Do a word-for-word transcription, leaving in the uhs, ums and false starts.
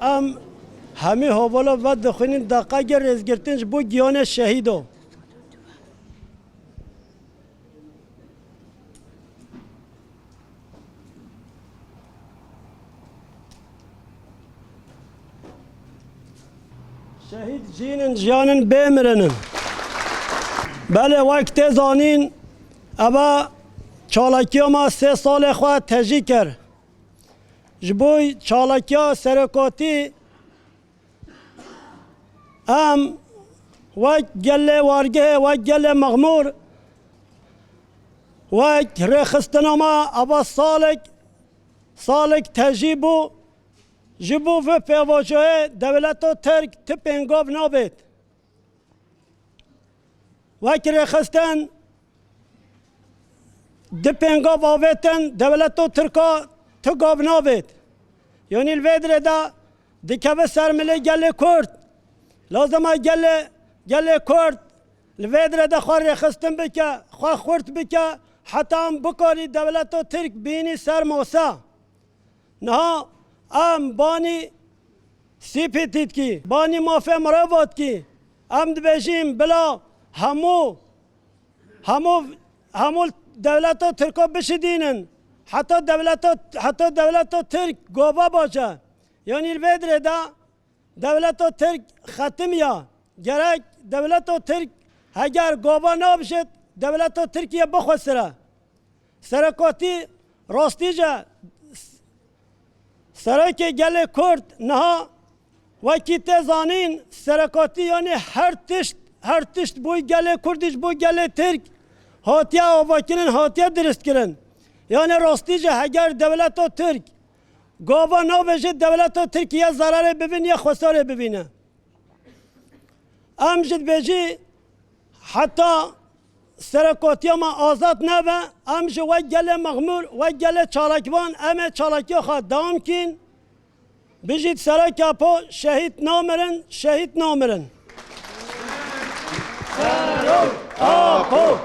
Em hemî hevala vedixwînin deqegê rêzgirtin ji bo giyanê şehîdo. Şehîd jîn in, jiyan in, bê mirin in. Belê, wek tê zanîn, eva çalakiya me sê salê xwe tejî kir. Ji bo çalakiya serekatî em wek gelê wargehê, wek gelê mexmûr, wek rêxistina me eva salek, salek tejî bû. Ji bo vê pêvajoyê dewleta Tirk ti pêngav nabêt. Wek rêxistin di pêngav avêtin, dewleta Tirka ti gav nabêt. Yanî li vê dirê de dikeve ser milê gelê Kurd. Lazim e gelê, gelê Kurd li vê dirê de xwe rêxistin bike, xwe xurt bike, heta em bikarî dewleta Tirk bînî ser masa. Niha em banî C P T dikî, banî mafê mirova dikî. Em dibêjin bila hemû, hemû, hemû dewleta Tirka bişidînin. Heta dewleta, heta dewleta Tirk gava bace. Yanî li vê dirê de dewleta Tirk xetimiya. Gerek dewleta Tirk heger gava nabişit, dewleta Tirkiye bixwesire. Serekatî rastî jî serekê gelê Kurd niha wekî tê zanîn, serekatî yanî her tişt, her tişt bû gelê Kurd, ji bo gelê Tirk hatiye avakirin, hatiye diristkirin. Yanî rastî jî heger dewleta Tirk gava nabêje, dewleta Tirkiye zerarê bibîne ya xwesarê bibîne. Em jî dibêjî heta serekatiya me azad nebe, em jî wek gelê mexmûr, wek gelê çalakvan, em ê çalakiya xwe dewam kîn. Bijît Serok Apo, şehîd namirin, şehîd namirin. Serok Apo!